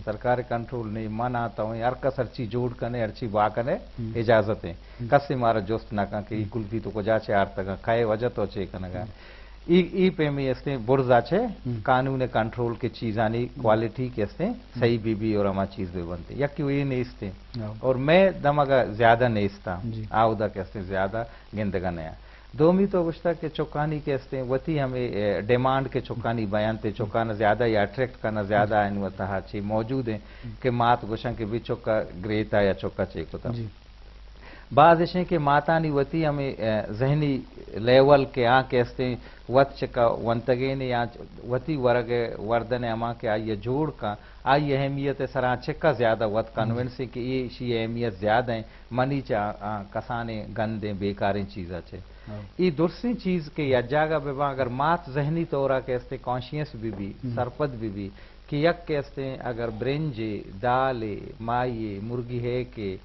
سرکار کنٹرول نہیں، من آتا ہوں، ہر کس ہرچی جوڑ کنے، ہرچی با کنے، ہم۔ اجازت ہے۔ ہم۔ کس مارا جست نہ کن کہ یہ ہم۔ کلفی تو کجا چے آرتگا، کئے وجہ تو چے کنگا۔ ہم۔ ای، ای پیمی استیں برزا چے ہم۔ قانون کنٹرول کے چیزانی ہم۔ کوالٹی کے استیں ہم۔ صحیح بی بی اور ہما چیز بی بنتے۔ یکی وہ یہ نہیں استیں۔ ہاں۔ اور میں دمگا زیادہ نہیں استا۔ جی۔ آودا کے استیں زیادہ گندگا نیا۔ دومی تو گوشتا کہ چکانی کہ استیں وتی ہمیں، اے، ڈیمانڈ کے چکانی بیان تے چکانا زیادہ یا اٹریکٹ کرنا زیادہ جی۔ آئین و تہا چی موجود ہیں ہم۔ کہ مات گوشن کہ بھی چکا گریتا یا چکا چے کتا۔ جی۔ بعض اشیں کہ ماتانی وتی ہمیں، اے، ذہنی لیول کے آ کہ استیں وت چکا ونتگین یا وتی ورگ وردن اما کہ آئی جوڑ کا، آئی اہمیت سرا چکا زیادہ وت جی۔ کنونسنگ کہ یہ شی اہمیت زیادہ ہیں۔ منی چا، آ، کسانیں گندیں بیکاریں چیزا چے۔ ہاں۔ ای درسیں چیز کہ یا جاگہ بہ باں، اگر مات ذہنی طورا کہ استیں کانشیس بی بی، ہم۔ سرپد بی بی، کہ یک کہ استیں اگر برنج، دال، مائی، مرگی ہے کہ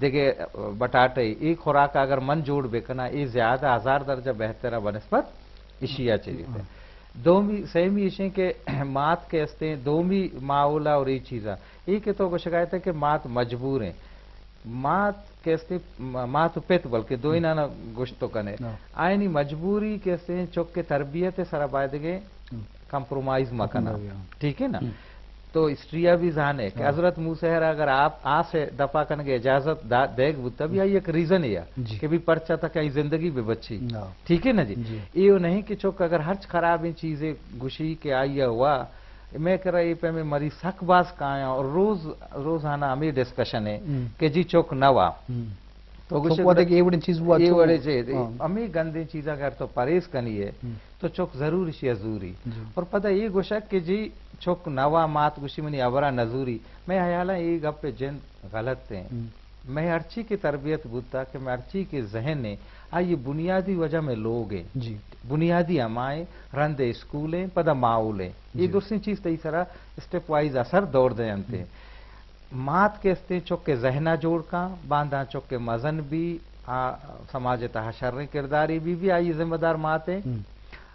دگہ بٹاٹے، ای خوراک اگر من جوڑ بکنا، ای زیادہ ہزار درجہ بہتر ہے بنسبت اشیا چے بیتے۔ ہاں۔ دومی، سیمی اشیں کہ مات کہ استیں، دومی ماحولا اور ای چیزا، ای کہ تو گوشگایتے کہ مات مجبور ہیں۔ مات کہ استیں، م-، مات و پت بلکہ دوئینانا گوشت تو کنے۔ ہاں۔ آئینی مجبوری کہ استیں چک کے تربیت سرا بایدگے ہم۔ کمپرومائز مہ کنا۔ ہاں۔ ٹھیک ہے نا؟ ہم۔ تو ہسٹریا بھی زانے کہ ہاں۔ حضرت موسیٰ را اگر آپ آ سے دفاع کنگے اجازت دا-، دیگ بوتا بھی آئی ایک ریزن ہے جی۔ کہ بھی پرچا تک آئی زندگی بھی بچی۔ ہاں۔ ٹھیک ہے نا جی؟ جی۔ ایو نہیں کہ چک اگر ہرچ خرابیں چیزیں گوشی کہ آئی ہوا، میں کرا اے پیمیں مریض سک باز کایاں اور روز، روزانہ ہمیں ڈسکشن ہے ہم۔ کہ جی چک نہ وا۔ ہم۔ تو گوشے چک وا گڑا دے کہ اے وڑیں چیز وا اے چو۔ وڑے چے دے۔ ہاں۔ ہمیں گندیں چیزاں اگر تو پرہیز کنی ہے، ہم۔ تو چک ضرور اشیا زوری۔ جی۔ اور پدا اے گوشک کہ جی چک نہ وا، مات گوشی منی ہبرا نہ زوری۔ میں خیالاں اے گپ جند غلط ہیں۔ ہم۔ میں ہرچی کہ تربیت بوتا کہ میں ہرچی کہ ذہن ہے، آئی بنیادی وجہ میں لوگ ہیں۔ جی۔ بنیادی ہمائیں، رند اسکول ہیں، پدا ماحول ہیں۔ یہ جی۔ درسیں چیز تئی سرا اسٹیپ وائز اثر دور دے انتے۔ ہم۔ مات کہ استیں چک ء ذہن ء جوڑ کن، بانداں چک ء مزن بی، آ سماج ء تہا شریں کردارے بی بی، آئی ء ذمہ دار مات ء۔ ہم۔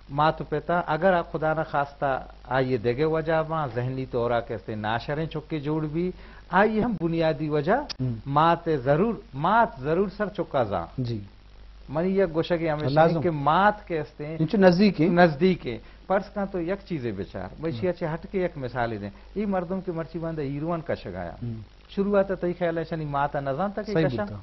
مات و پتا اگر آ خدا نہ خواستہ آئی ء دگہ وجہ باں، ذہنی طور ء کہ استیں ناشریں چکے جوڑ بی، آئی ہم بنیادی وجہ ہم۔ مات ء ضرور، مات ضرور سر چکا زان۔ جی۔ منی یک گوشگے ہمیش لازم۔ کہ مات کہ استیں انچو نزدیک ہیں۔ نزدیک ہیں۔ پرس کن تو یک چیزے بچار۔ بس ہم۔ ایشی ء چہ ہٹ کے یک مثالے دیں۔ ای مردم کہ مرچی باندا ہیروئن کشگ آیا۔ ہم۔ شروعات ء تئی خیال ء ایشانی مات ء نہ زانتا کہ صحیح کشا؟ بوتا۔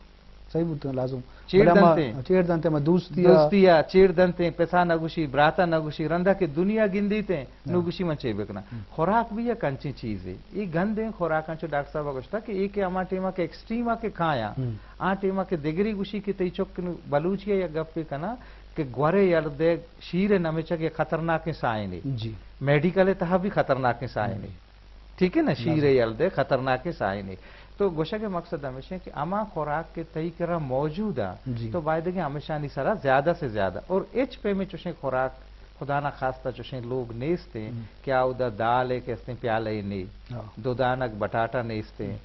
صحیح بوتا، لازم۔ چیڑ بلے ہما دنتے۔ چیڑ دنتے، ہما دوستی ء۔ دوستی ء چیڑ دنتے، پسا نہ گوشی، براتا نہ گوشی، رندا کہ دنیا گندیتے، نو ہاں۔ گوشی من چے بکنا۔ ہم۔ خوراک بھی یک انچیں چیزے۔ ای گندیں خوراک انچو ڈاکٹر صاحب ء گوشتا کہ اے کہ ہما ٹیما کہ ایکسٹریم ء کہ کایاں، ہم۔ آ ٹیما کہ دگری گوشی کہ تئی چک نو بلوچی ء یک گپے کنا کہ گورے یل دے شیر ء نمچگ یک خطرناکیں سائنے۔ جی۔ میڈیکل ء تہا بھی خطرناکیں سائنے۔ ہم۔ ٹھیک ہے نا؟ شیر ء لازم۔ یل دے خطرناکیں سائنے۔ تو گوشگ ء مقصد ہمیش ہے کہ ہما خوراک کہ تئی کرا موجود آ، جی۔ تو بایدگیں ہمیشانی سرا زیادہ سے زیادہ۔ اور ہچ پیمیں چوشیں خوراک خدا نہ خواستہ چوشیں لوگ نیست ہیں ہم۔ کہ آ اودا دال ء کہ استیں پیالہ ء نے، ہاں۔ دو دانگ بٹاٹا نیست ہیں، ہم۔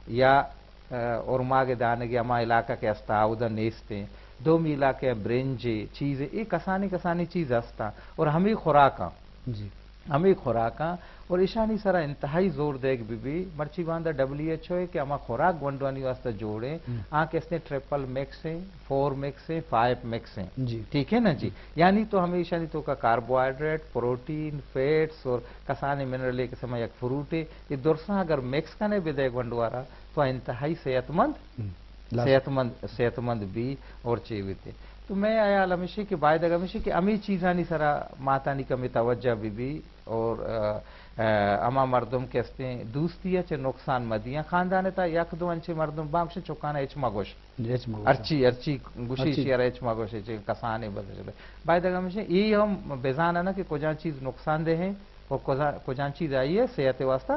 یا، ا، ارماگ دانگے ہما علاقہ کہ استا اودا نیست ہیں۔ دومی علاقہ برنج چیز، اے کسانی کسانی چیز استا اور ہمیں خوراکاں۔ جی۔ ہمیں خوراکاں اور ایشانی سرا انتہائی زور دیگ بی بی۔ مرچی باندا ڈبلیو ایچ او ہے کہ ہما خوراک گونڈوانی واسطہ جوڑے، ہم۔ آ کہ استیں ٹرپل مکس ہیں، فور مکس ہیں، فائیو مکس ہیں۔ جی۔ ٹھیک ہے نا جی؟ جی۔ یعنی تو ہمیشانی توکا کاربوہائیڈریٹ، پروٹین، فیٹس اور کسانیں منرل ایک قسم یک فروٹ ہے۔ یہ درساں اگر مکس کنے بدے گونڈوارا تو انتہائی صحت مند، ہم۔ لازم۔ صحت مند، صحت مند بی اور چے بیتے۔ تو میں خیال ہمیشی کہ بایدگ ہمیشی کہ ہمیں چیزانی سرا ماتانی کمی توجہ بی بی اور، ا، ا، ہما مردم کہ استیں دوستی ء چہ نقصان مہ دیاں۔ خاندان ء تہا یک دو انچیں مردم باں گوشن چکانا ہچ مہ گوش۔ ہچ مہ گوش۔ ہرچی، ہرچی گوشی ہرچی۔ ایشی ء را ہچ مہ گوش، چہ کسانیں بدل۔ بایدگ ہمیشی اے ہم بزاناں کہ کجا چیز نقصان دہ ہیں اور کجا، کجا چیز آئی ہے صحت واسطہ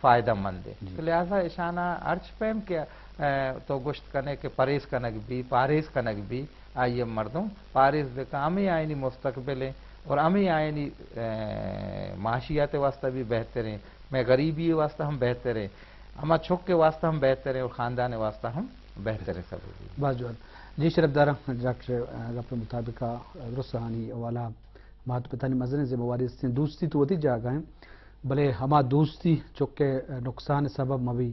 فائدہ مند ہے۔ جی۔ تو لہذا اشانا ہرچ پیم کہ، ا، تو گوشت کنے کہ پرہیز کنگ بی، پرہیز کنگ بی، آئی ء مردم پاریز بکن، ہمے آیانی مستقبل ہیں اور ہمے آیانی، ا، معاشیات واسطہ بھی بہتر ہیں، میں غریبی واسطہ ہم بہتر ہیں، ہما چک کے واسطہ ہم بہتر ہیں اور خاندان واسطہ ہم بہتر ہیں سب۔ باز جوان۔ جی شرف دارا ڈاکٹر، ا، گپ مطابق، ا، درستانی حوالہ مات پتانی مزنیں ذمہ واری استیں، دوستی تو وتی جاگہ ہیں۔ بلے ہما دوستی چکے نقصان سبب مبی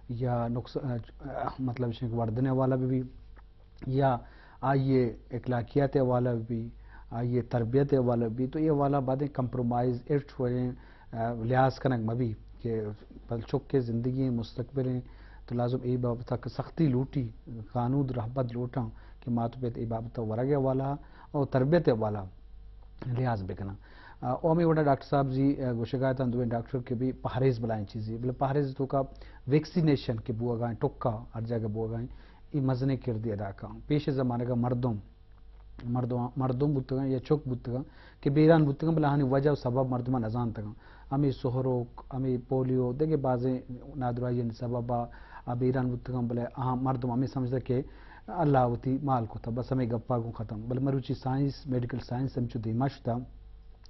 یا نقص-، مطلب شنک وردن والا بھی، بھی یا آئی اخلاقیات حوالہ بھی، آئی تربیت حوالہ بھی، تو یہ حوالہ بعد کمپرومائز ارچ وریں، آ، لحاظ کنگ مبی کہ بل چک کے زندگی ہیں، مستقبل ہیں، تو لازم اے بابت سختی لوٹی، قانون رہبت لوٹاں کہ مات پت اے بابت ورگ حوالہ اور تربیت حوالہ لحاظ بکناں۔ آ، او ہمیں وڑا ڈاکٹر صاحب جی، آ، گوشگا تاں دوئیں ڈاکٹر کہ بھی پہریز بلائیں چیزی، بلے پہریز تو کا ویکسینیشن کہ بوگا ہیں، ٹکا ہر جگہ بوگا ہیں، ای مزنیں کردی ادا کاں۔ پیش زمانگا مردم، مردم، مردم بوتگاں یا چک بوتگاں کہ بیران بوتگاں، بلے آہانی وجہ و سبب مردمان نزانتگاں۔ ہمیں سہروک، ہمیں پولیو، دگہ بازیں نادراہی سبب آ بیران بوتگاں، بلے آہاں مردم ہمیں سمجھتا کہ اللہ وتی مال کتا، بس ہمیں گپا گوں ختم۔ بلے مروچی سائنس، میڈیکل سائنس ہمچو دیما شتا،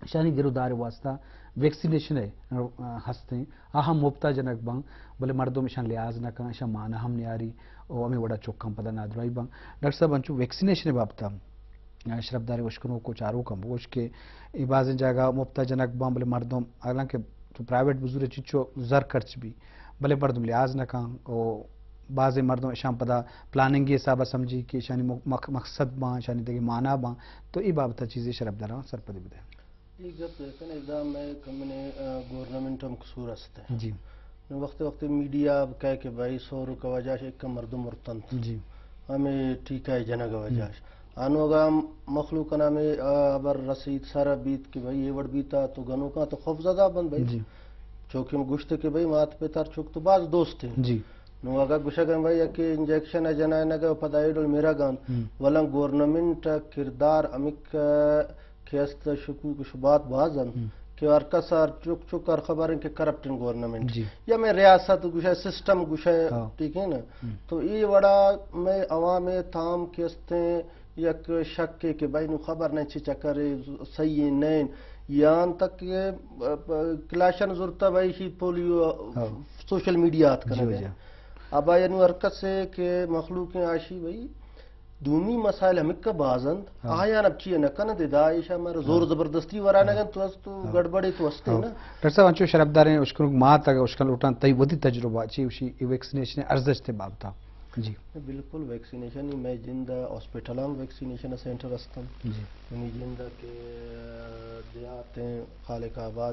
اشانی گرودار واسطہ ویکسینیشن ہے، آ، ہستیں، آ ہم مفتا جنک بان، بلے مردم اشان لحاظ نہ کن، اشان مانا ہم نیاری، او ہمیں وڑا چکاں پدا نادراہی بان۔ ڈاکٹر صاحب، انچو ویکسینیشن بابتا، آ، شرفدار اشکنوک و چاروکاں بگوش کہ ای بازیں جاگہ مفتا جنک بان، بلے مردم، حالانکہ تو پرائیویٹ بزور چچو زر خرچ بی، بلے مردم لحاظ نہ کن، او بازیں مردم اشان پدا پلاننگ حساب سمجھی کہ اشانی مق-، مق-، مقصد بان، اشانی دگہ مانا بان، تو ای بابتا چیزے شرفداراں سرپدی بدے۔ اے گپ ء کن ادا مئے کمنے، آ، گورنمنٹ ہم قصور است ہے۔ جی۔ نو وقت وقت میڈیا اب کہے کہ بھائی سورک وجہ اش ایک مردم مرتنت۔ جی۔ ہمیں ٹیکہ جنگ وجہ اش۔ آنو اگا مخلوق نامے، آ، ابر رسید سر بیت کہ بھائی اے وڑ بیتا تو گنوکاں تو خوف زدہ بند بھائی۔ جی۔ چونکہ ہم گوشتے کہ بھائی مات پتار چک تو باز دوست ہیں۔ جی۔ نو اگا گوشگ ہیں بھائی کہ انجیکشن جنائے نگا پدا ایڈل میرا گان۔ ہم۔ ولن گورنمنٹ کردار امک کہ است شکوک و شبہات باز انت ہم۔ کہ ہر کس ہر چک چک ہر خبر انت کہ کرپٹنگ گورنمنٹ۔ جی۔ یا میں ریاست گوشے، سسٹم گوشے، ہاں۔ ٹھیک ہے نا؟ ہم۔ تو ای وڑا میں عوام تام کہ استیں یک شک ہے کہ بھائی نو خبر نہیں چی چکر ہے، صحیح ہے، نہیں۔ یہاں تک کہ، ا، ا، کلاشن زرتا بھائی شی پولیو، ہاں۔ سوشل میڈیا آت جی، کرنے۔ جی۔ ابا یعنی ہر کس ہے کہ مخلوق آشی بھائی دومی مسائل ہمکہ باز انت، ہاں۔ آیان اب چیئے نہ کنت، ادا ایشا مارا زور ہاں۔ زبردستی ورانگ ہاں۔ انت، تو است تو ہاں۔ گڑبڑے تو استے ہاں۔ نا۔ ڈاکٹر صاحب، انچو شرفداریں اشکنوک مات اگہ اشکن لوٹاں، تئی وتی تجربہ چی وشی اے ویکسینیشن ارزشت بابتا؟ جی۔ بالکل ویکسینیشن ہی میں جند ہاسپٹل ہم ویکسینیشن سینٹر استم۔ جی۔ منی جند کہ دیہات ہیں، خالق آباد